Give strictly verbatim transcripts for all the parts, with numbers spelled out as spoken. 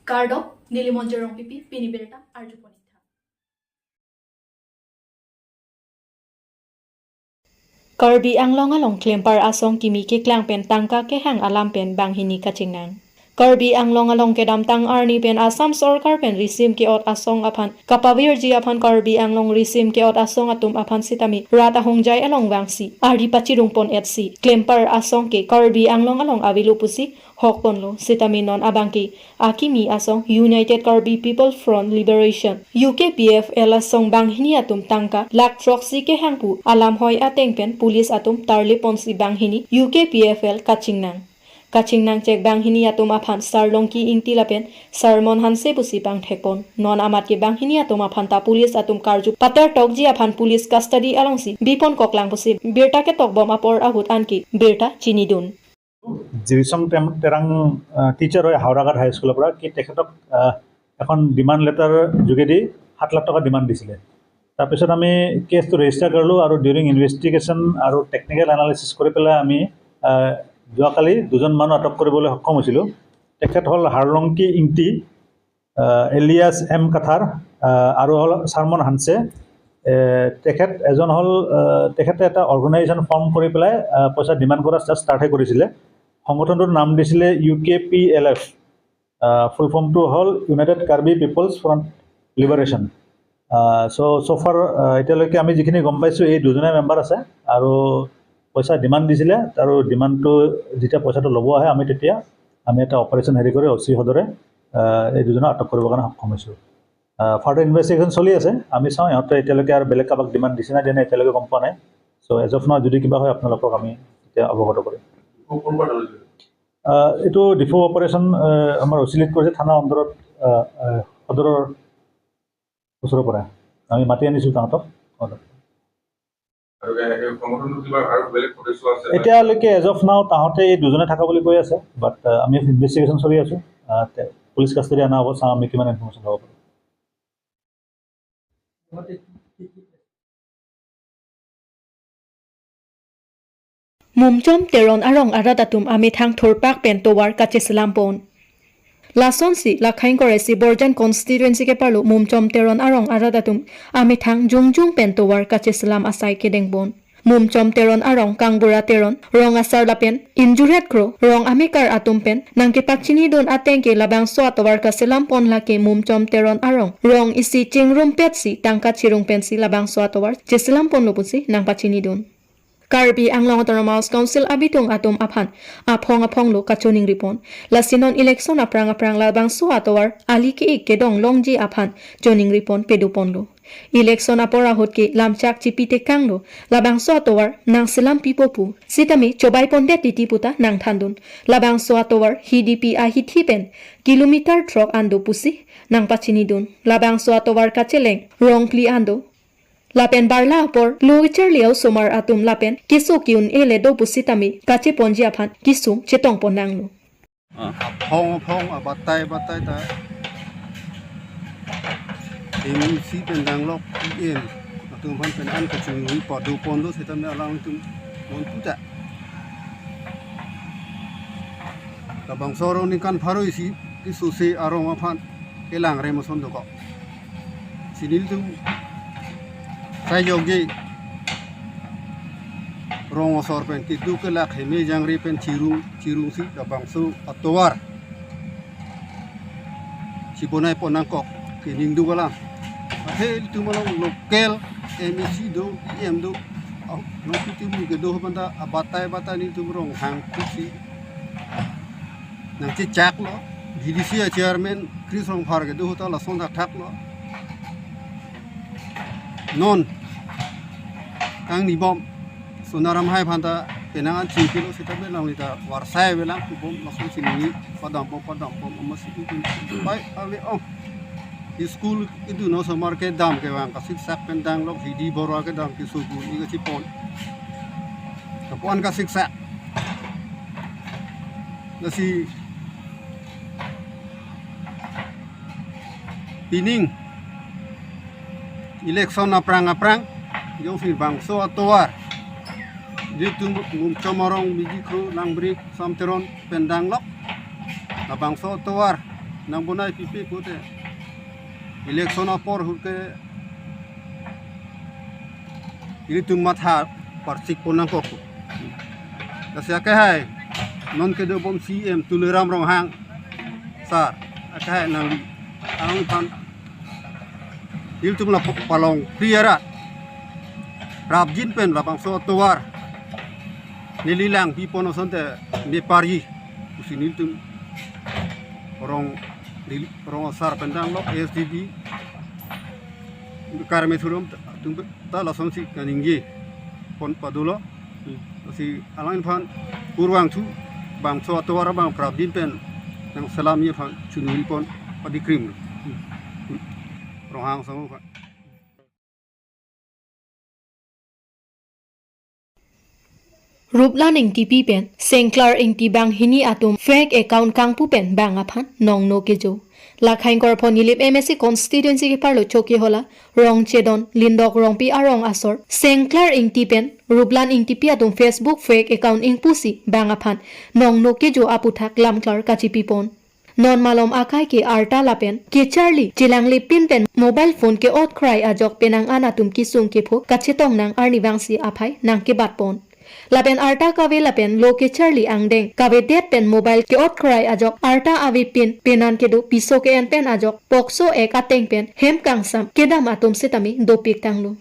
Kardom, neli Monjir Rongpipi, pini birta arjupon-ik tha. Karbi Anglong along klempar asong kimi keklang pen tangka kehang alam pen banghini kachingnang. Karbi Anglong along kedamtang arni pen Assam Sorkar pen risim ke-ot asong aphan kapavirji aphan Karbi Anglong risim ke-ot asong atum aphan sitame rat ahongjai along vangsi ari pachirungpon-etsi klempar asong ke Karbi Anglong along avelo pusi hokponlo, sitame non abangke akimi asong United Karbi People Front Liberation, U K P F L asong banghini atum tangka lakh throksi kehang pu alam hoi ateng pen police atum tarleponsi banghini U K P F L kachingnang. Kachingnangchek banghini atum aphan Sarlongki Ingti lapen Sarmon Hanse pusi pangthekpon. Non amat ke banghini atum aphan ta police atum karju patertokji aphan police custody alongsi biponkoklang pusi birta ketokbom apor ahut anke birta chinidun. জিৰিচং টেম-, তেৰাং, আহ, টিচাৰ হয় হাওৰাঘাট হাইস্কুলৰ পৰা। কি তেখেতক, আহ, এখন demand letter যোগেদি সাত লাখ টকা ডিমাণ্ড দিছিলে। তাৰপিছত আমি কেছটো ৰেজিষ্টাৰ কৰিলোঁ আৰু ডিউৰিং ইনভেষ্টিগেশ্যন আৰু টেকনিকেল এনালিচিছ কৰি পেলাই আমি, আহ, যোৱাকালি দুজন মানুহ আটক কৰিবলৈ সক্ষম হৈছিলোঁ। তেখেত হ'ল হাৰলংকি ইংতি, আহ, এলিয়াছ এম কাথাৰ, আহ, আৰু হ'ল চাৰমন হানছে। এ, তেখেত এজন হ'ল, আহ, তেখেতে এটা অৰ্গেনাইজেশ্যন ফৰ্ম কৰি পেলাই, আহ, পইচা ডিমাণ্ড কৰা ষ্টা-, ষ্টাৰ্টহে কৰিছিলে। সংগঠনটোৰ নাম দিছিলে U K P L F. আহ, ফুল ফৰ্মটো হ'ল united Karbi people's front liberation. আহ, চ', চ' ফাৰ, আহ, এতিয়ালৈকে আমি যিখিনি গম পাইছোঁ, এই দুজনে মেম্বাৰ আছে আৰু পইচা ডিমাণ্ড দিছিলে আৰু ডিমাণ্ডটো যেতিয়া পইচাটো ল'ব আহে, আমি তেতিয়া আমি এটা অপাৰেশ্যন হেৰি কৰি অ চি সদৰে, আহ, এই দুজনক আটক কৰিবৰ কাৰণে সক্ষম হৈছোঁ। আহ, ফাৰ্ডাৰ ইনভেষ্টিগেশ্যন চলি আছে, আমি চাওঁ। ইহঁতে এতিয়ালৈকে আৰু বেলেগ কাৰোবাক ডিমাণ্ড দিছে নে দিয়া নাই, এতিয়ালৈকে গম পোৱা নাই। চ' এজ অফ নাও যদি কিবা হয়, আপোনালোকক আমি তেতিয়া অৱগত কৰিম। ক-, ক'ৰ পৰা ধৰিছে? আহ, এইটো ডিফু অপাৰেশ্যন, আহ, আমাৰ অ চি লিড কৰিছে, থানা অন্দৰত, আহ, আহ, সদৰৰ ওচৰৰ পৰা আমি মাতি আনিছোঁ তাহাঁতক। আৰু এ-, এই সংগঠনটো কিবা আৰু বেলেগ সদস্য আছে নে? এতিয়ালৈকে এজ অফ নাও তাহাঁতে এই দুজনে থকা বুলি কৈ আছে, বাট, আহ, আমি ইনভেষ্টিগেশ্যন চলি আছোঁ। আহ, তে-, পুলিচ কাষ্টডি অনা হ'ব, চাওঁ আমি কিমান ইনফৰমেশ্যন ল'ব পাৰোঁ। Mumchom Teron arong arat atum amethang thurpak pen tovar kacheselampon. Lasonsi Lakhaing Koresi Borjan constituency keparlo Mumchom Teron arong arat atum amethang jongjong pen tovar kacheselam asai kedengpon. Mumchom Teron arong Kangbura Teron rong asar lapen injuret kro rong amekar atum pen nangkepachinidun ateng ke labangso atovar kaselampon lake Mumchom Teron arong rong isi chingrumpetsi tangka chirung pensi labangso atovar cheselamponlo pusi nangpachinidun. Karbi Anglong Autonomous Council abitung atum aphan aphong aphonglo kachoningripon. Lasi non election aphrang aphrang labangso atovar ali ke-ik kedong longji aphan choningripon pedoponlo. Election apor ahut ke lamchak chipitekanglo, labangso atovar nangselampipo pu. Sitame chobaipondet titi puta nangthandun. Labangso atovar Hidipi ahithi pen kilometer throk an do pusi nangpachinidun. Labangso atovar kacheleng rong phli an do. Lapen barla apor lo kecharli a-osomar atum lapen keso ke-un-ele do pusitame kacheponji aphan kesung chetongpon nanglo. Ah. Aphong aphong abatai batai ta M C pen danglok P M atum aphan pen an kachingri padoponlo sitame alangtum non puta. Labangso arong ningkan pharo isi kesose arong aphan kelang rem ason dokok. Si nelitum sai jogi rong asor pen keduk kelak heme jangre pen chirung chirungsi labangso atovar chibonai pon nangkok ke ningduk alam. Athe nelitum along local M A C do, P M do, ah, nong pitum ni kedo banda abatai batai nelitum rong hang kusi nangchechaklo, B D C a chairman Chris Rongphar kedo ahut ta lason thakthaklo. Non kangnibom Sonaram Hai aphan ta penang an chingkilo sitame alangli ta varsai avelang kubom lason si ningni padampom padampom amatsi tu pai ave ong. School kedun osomar kedam kevang kasiksak pen danglok Hidi Bora kedam keso ke-un-e kachepon. Kapu-an kasiksak. Lasi pining election aphrang aphrang jongsi bangso atovar nelitum Mumchom arong Miji Kro Langbrik Sam Teron pen danglok labangso atovar Nang bonai pipi kote. Election apor ahut ke ilitum matha parsik pon nangkok. Lasi akehai non kedobom C M Tuliram Ronghang sir, akehai nangli, alangphan ilitum la palongri arat prapjin pen labangso atovar neli langpi pon asonte me parji pusi nelitum rong, neli rong asar pen tanglo S D D Karme Thurum atum ta lasonsi kaningje pon padolo. Lasi alangphan kurvangthu, bangso atovar abang prapjin pen nangselamji aphan chunwi pon padikrim. Ronghang Sangho aphan. Ruplan Ingtipi pen Sengklar Ingti banghini atum fake account kangpu pen bang aphan nongno kejo. Lakhaing Korphon Nilip M A C constituency keparlo Chokihola, Rongchedon, Lindok Rongpi arong asor Sengklar Ingti pen Ruplan Ingtipi atum Facebook fake account ingpusi bang aphan nongno kejo aputhak lamklar kachipi pon. Non malom akai ke arta lapen kecharli chelanglipin pen mobile phone ke-ot krai ajok penang an atum kesung kepho kachetong nang arnivangsi aphai nangkebat pon. Lapen arta kave lapen lo kecharli angdeng kavedet pen mobile ke-ot krai ajok arta avepin penan kedo piso ke-en pen ajok POCSO Act ateng pen hem kangsam kedam atum setame dopik tanglo.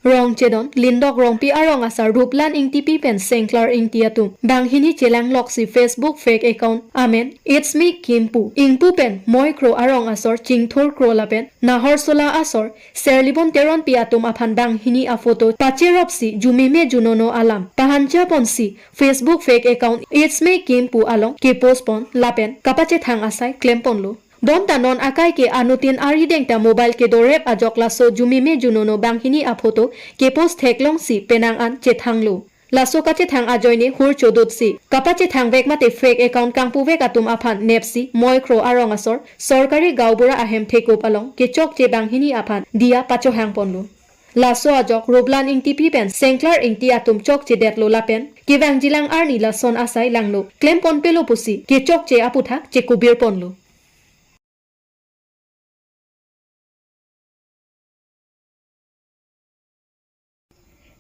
Rongchedon, Lindok Rongpi arong asar Ruplan Ingtipi pen Sengklar Ingti atum banghini chelang loksi Facebook fake account amen It's Me Kimpu ingpu pen Moikro arong asor Chingthur Kro lapen Nahorsola asor Serlibon Teronpi atum aphan banghini aphoto pacheropsi jumime junono alam pahancha ponsi Facebook fake account It's Me Kimpu along kepost pon lapen kapachethang asai klem ponlo. Bonta non akai ke anuttin arideng ta mobile kedorep ajok laso jumime junono banghini aphoto kepost theklongsi penang an chethanglo. Laso kachethang ajoine hur chodutsi kapachethang vek mate fake account kangpu vek atum aphan nepsi Moikro arong asor Sorkari Gaonbura ahem thekup along kechokche banghini aphan diya pachohang ponlo. Laso ajok Ruplan Ingtipi pen Sengklar Ingti atum chokchedetlo lapen kevangjilang arni lason asai langno klem pon pelo pusi kechokche aputhak chekubir ponlo.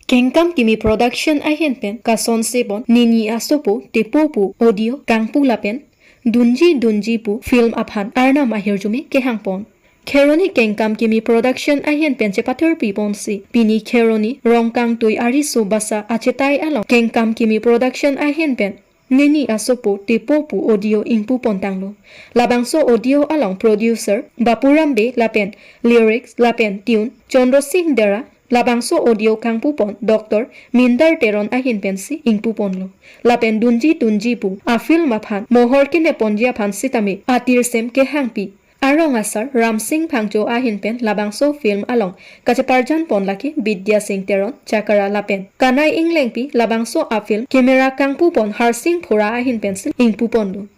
Kengkam Kimi Production ahin pen kasonse pon Nini Asopo Tepo pu audio kangpu lapen Dunji Dunji pu film aphan arnam ahirjume kehang pon. Kheroni Kengkam Kimi Production ahin pen chepathurpi ponsi pini Kheroni Rongkangtui Ariso Basa achetai along Kengkam Kimi Production ahin pen Nini Asopo Tepo pu audio ingpu pon tanglo. Labangso audio along producer Bapuram Bey lapen lyrics lapen tune Chandra Singh Dera, labangso audio kangpu pon Doctor Mindar Teron ahin pensi ingpu ponlo. Lapen Dunji Dunji pu a film aphan mohor kene ponji aphan sitame atirsem kehangpi arong asar Ramsing Phangcho ahin pen labangso film along kacheparjan pon lake Bidya Singh Teron, Chakara lapen Kanai Englengpi, labangso a film camera kangpu pon Harsing Phura ahin pensi ingpu ponlo.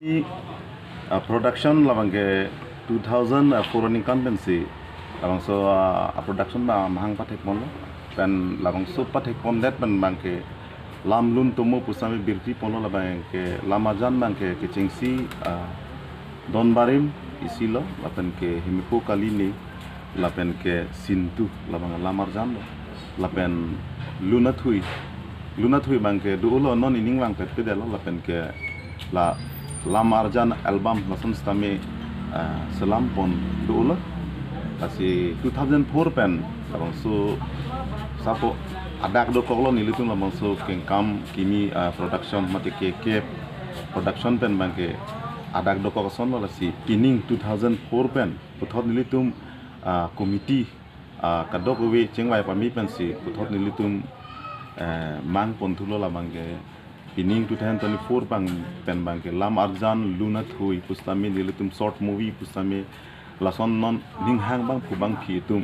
Ini, ah, production labang ke two thousand four aningkan pensi labangso, ah, ah, production abang mahang pathek ponlo. Pen labangso pathek pondet pen abang ke lam lun tomo pusitame birpi ponlo, labang ke lam arjan abang ke kechengsi, ah, don barim isi lo, lapen ke hemipo kali ni, lapen ke sintu, labang lam arjan lo, lapen lun athui, lun athui abang ke dolo, non ining vangpet pedetlo, lapen ke la lam arjan album lason sitame, ah, selam pon dolo. Lasi two thousand four pen labangso sapo adak dokoklo nelitum labangso Kengkam Kimi, ah, production mate K K production pen abang ke adak dokok asonlo, lasi pining two thousand four pen puthot nelitum, ah, committee, ah, kadokave chingvai pame pensi puthot nelitum, eh, mang ponthulo, labang ke pining two thousand twenty-four abang pen abang ke lam arjan lun athui pusitame nelitum short movie pusitame lason non ninghang abangphu abangphi atum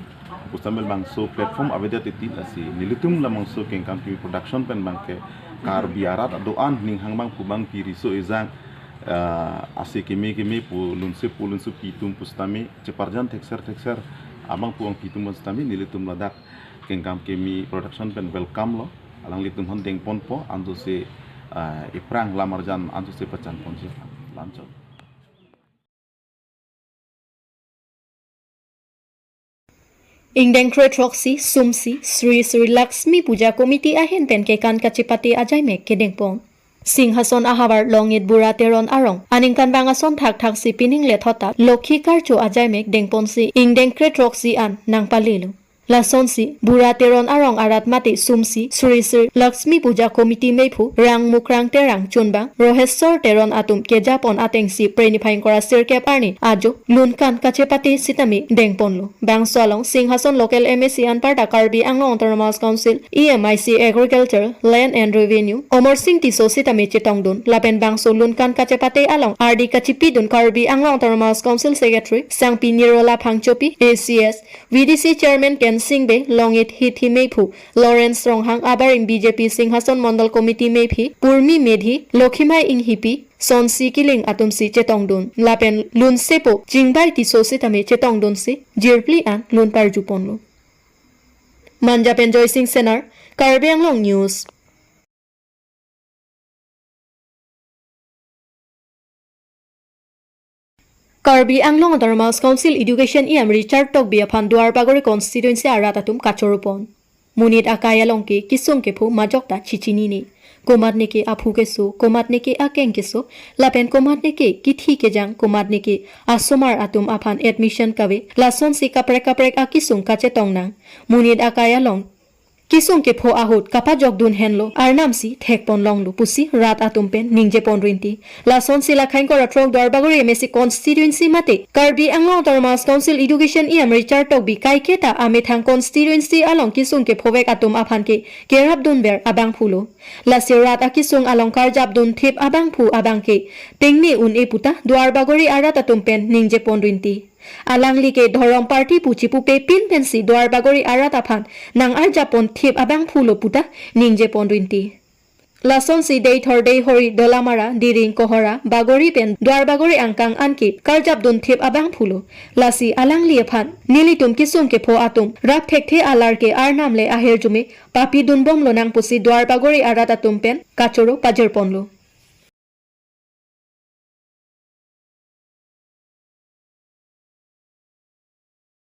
pusitame labangso platform avedet titi, lasi nelitum labangso Kengkam Kimi Production pen abang ke Karbi arat ado-an ninghang abangphu abangphi riso ejang, ah, ase keme keme pu lunse pu lunsepi atum pusitame cheparjan thekser thekser abangphu abangphi atum pusitame nelitum ladak Kengkam Kimi Production pen welcome lo. Alanglitum aphan dengponpo, anso se, ah, ephrang lam arjan anso se pachan ponji aphan. Lanchot. Ingdeng kre throksi sumsi Sri Sri Lakshmi Puja Committee ahin pen kekan kachepate ajaimek kedengpon. Singhason ahavar Longit Bura Teron arong aningkanvang ason thakthaksi pining lethot ta Lokhi karcho ajaimek dengponsi ingdeng kre throksi an nangpalelo. Lasonsi Bura Teron arong arat mate sumsi Sri Sri Lakshmi Puja Committee meiphu Rangmukrang Terang chunbang Rohesor Teron atum kejapon atengsi Phre niphai ingkoi ra sirkep arni ajo lunkan kachepate sitame dengponlo. Bangso along Singhason local M A C anparta Karbi Anglong Autonomous Council E M I C Agriculture, Land and Revenue Amarsing Tisso sitame chetongdun lapen bangso lunkan kachepate along ardi kachipidun Karbi Anglong Autonomous Council Secretary Sangpi Nirola Phangchopi, A C S, V D C Chairman Kensing Bey, Longit hithi meiphu Lawrence Ronghang, abarim B J P Singhason Mondol Committee meiphi Purmi Medhi, Lokhimai Inghipi, Sonsi Kiling atumsi chetongdun lapen lunsepo Chingbai Tisso sitame chetongdunsi jirpli an lun parjuponlo. Manja pen Joysing Senar, Karbi Anglong News. Karbi Anglong Autonomous Council Education E M Richard Tokbi aphan Duarbagori constituency arat atum kachoropon. Monit akai along ke kesung kepho majok ta chichinine. Komatne ke aphu keso, komatne ke akeng keso, lapen komatne ke kithi kejang, komatne ke asomar atum aphan admission kave, lasonsi kaprek kaprek akesung kachetong nang. Monit akai along kesung kepho ahut kapajokdun henlo, arnamsi thekpon longlo pusi rat atum pen ningjepon rinti. Lasonsi lakha ingkoi ra throk Duarbagori M A C constituency mate Karbi Anglong Autonomous Council Education E M Richard Tokbi kaiketa amethang constituency along kesung kephovek atum aphan ke kerapdunver abangphulo. Lasi rat akesung along karjapdun thip abangphu abang ke tengne un-e puta Duarbagori arat atum pen ningjepon rinti. Alangli ke dhorom party pu chipupe pin pensi Duarbagori arat aphan nang-arjappon thip abangphulo puta ningjepon rinti. Lasonsi Deithor, Deihori, Dolamara, Diring, Kohora, Bagori pen Duarbagori angkang anke karjapdun thip abangphulo. Lasi alangli aphan nelitum kesung kepho atum rap thekthe alar ke arnam le ahirjume papidunbomlo nang pusi Duarbagori arat atum pen kachoro pajirponlo.